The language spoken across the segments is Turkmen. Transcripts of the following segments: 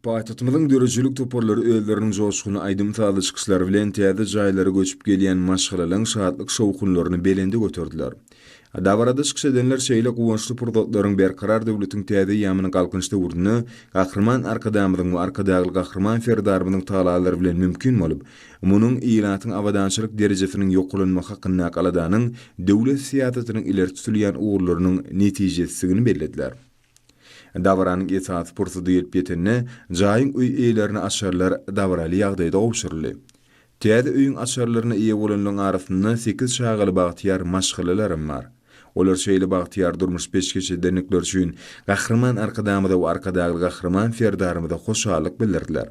Paýtagtymyzyň döredijilik toparlary özleriniň joşgunly aýdym-sazly çykyşlary bilen täze jaýlara göçüp gelýän maşgalalaryň şatlyk-şowhunlaryny belende göterdiler. Dabarada çykyş edenler şeýle guwançly pursatlaryň Berkarar döwletiň täze eýýamynyň Galkynyş döwründe Gahryman Arkadagymyzyň we Arkadagly Gahryman Serdarymyzyň tagallalary bilen mümkin bolup, munuň ilatyň abadançylyk derejesiniň ýokarlanmagy hakyndaky aladanyň döwlet syýasatynyň ileri tutulýan ugurlarynyň netijesidigini bellediler. Dabaranyň esasy pursady gelip ýetende, jaýyň öý eýelerine açarlar dabaraly ýagdaýda gowşuryldy. Täze öýüň açarlaryna eýe bolanlaryň arasynda sekiz çagaly bagtyýar maşgalalaram bar. Olar şeýle bagtyýar durmuş peşgeş edendikleri üçin Gahryman Arkadagymyza we Arkadagly Gahryman Serdarymyza hoşallyk bildirdiler.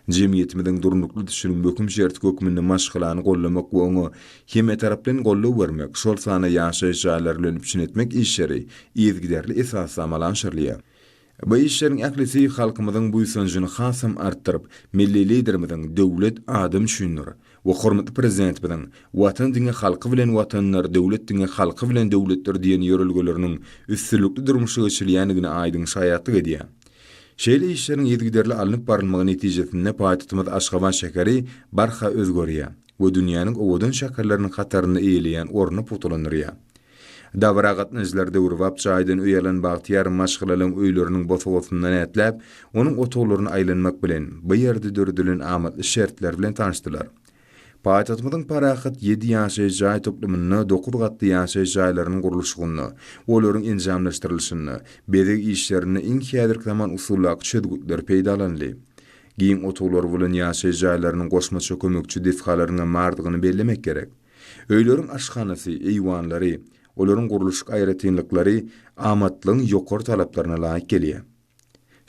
Jemgyýetimiziň durnukly ösüşiniň möhüm şerti hökmünde maşgalany goldamak we oňa hemmetaraplaýyn goldaw bermek, şol sanda ýaşaýyş jaýlary bilen üpjün etmek işleri yzygiderli esasda amala aşyrylýar. Bu işleriň ählisi halkymyzyň buýsanjyny hasam artdyryp, Milli Liderimiziň Döwlet adam üçindir! we hormatly Prezidentimiziň Watan diňe halky bilen Watandyr, döwlet diňe halky bilen döwletdir diýen ýörelgeleriniň üstünlikli durmuşa geçirilýändigine aýdyň şaýatlyk edýär. Şeýle işleriň yzygiderli alnyp barylmagy netijesinde paýtagtymyz Aşgabat şäheri barha özgerýär we dünýäniň owadan şäherleriniň hatarynda eýeleýän ornuny pugtalandyrýar. Dabara gatnaşyjylar döwrebap jaýdan öý alan bagtyýar maşgalalaryň öýleriniň bosagasyndan ätläp, onuň otaglaryna aýlanmak bilen, bu ýerde döredilen amatly şertler bilen tanyşdylar. Paýtagtymyzyň Parahat ýedi ýaşaýyş jaý toplumynda dokuz gatly ýaşaýyş jaýlarynyň gurluşygynda, olaryň enjamlaşdyrylyşynda, bezeg işlerinde iň häzirki zaman usuldaky çözgütler peýdalanyldy. Giň otaglary bolan ýaşaýyş jaýlarynyň goşmaça kömekçi desgalarynyň bardygyny bellemek gerek. Öýleriň aşhanasy, eýwanlary, olaryň gurluşyk aýratynlyklary amatlygyň ýokary talaplaryna laýyk gelýär.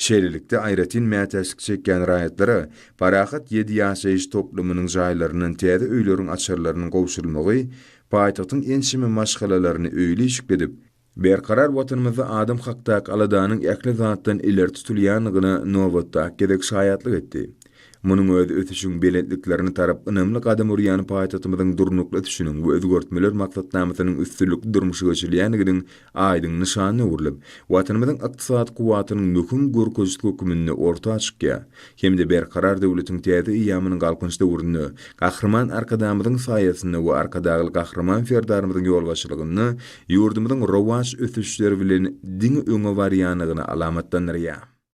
Şeýlelikde, aýratyn mätäçlik çekýän raýatlara Parahat ýedi ýaşaýyş toplumynyň jaýlaryndan täze öýleriň açarlarynyň gowşurylmagy paýtagtyň ençeme maşgalalaryny öýli-işikli edip, Berkarar Watanymyzda adam hakdaky aladanyň ähli zatdan ileri tutulýandygyna nobatdaky gezek şaýatlyk etdi. Munuň özi ösüşiň belentliklerine tarap ynamly gadam urýan paýtagtymyzyň durnukly ösüşiniň we özgertmeler maksatnamasynyň üstünlikli durmuşa geçirilýändiginiň aýdyň nyşanyna öwrülip, Watanymyzyň ykdysady kuwwatynyň möhüm görkezijisi hökmünde orta çykýar hem-de Berkarar döwletiň täze eýýamynyň Galkynyş döwründe Gahryman Arkadagymyzyň saýasynda we Arkadagly Gahryman Serdarymyzyň ýolbaşçylygynda ýurdumyzyň rowaç ösüşleri bilen diňe öňe barýandygyny alamatlandyrýar.